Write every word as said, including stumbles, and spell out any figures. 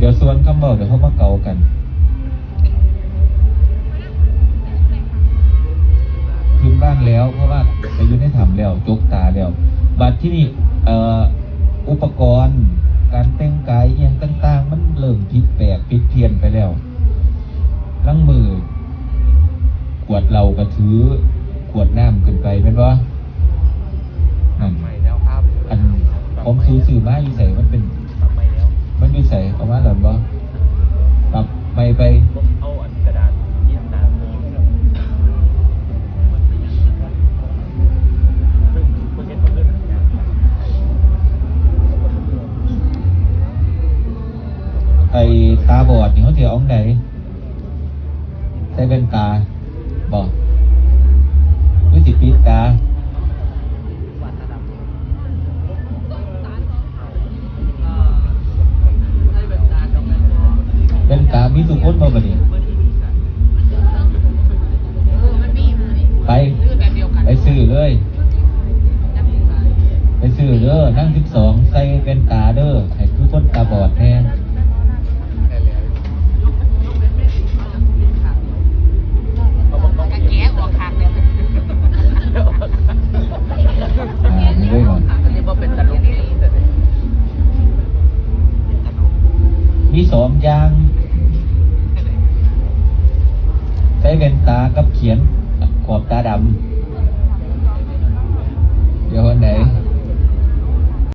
เดี๋ยวส่วนคำเว้าเดี๋ยวเฮามาเก่ากัน ขึ้นบ้านแล้ว เพราะว่าไปอยู่ในถ้ำแล้ว จกตาแล้ว บัดที่นี่ เอ่อ อุปกรณ์ การแต่งกายอิหยังต่างๆ มันเริ่มผิดแปลกผิดเพี้ยนไปแล้ว ลางมื้อ ขวดเหล้าก็ถือ ขวดน้ำขึ้นไปแม่นบ่ นั่น ใหม่แล้วครับ อันของสูซื้อมาอยู่ไส มันเป็น ทำไมแล้ว มันอยู่ไส เอามาแล้วบ่ ปรับใหม่ไป ผมเอาอันกระดาษที่น้ำตาลไปยิงครับ มันเป็นอย่างนั้นครับ เพิ่งเพิ่งเห็นมันเรื่องหนังยาง ไอ้ตาบอดนี่เขาสิเอาจั่งใด ใส่แว่นตาบ่ หรือสิปิดตา แว่นตามีทุกคนบ่บัดนี้ ไป ไปซื้อเลย ไปซื้อเด้อ นั่งสิบสอง ใส่แว่นตาเด้อ ให้คือคนตาบอดแน่ กะแกะออกข้างหนึ่ง อ่า นี่เลยก่อน อันนี้บ่เป็นตลกนี่แต่เนี่ย มีสองอย่าง ใส่แว่นตากับเขียนขอบตาดำ เดี๋ยวอันไหน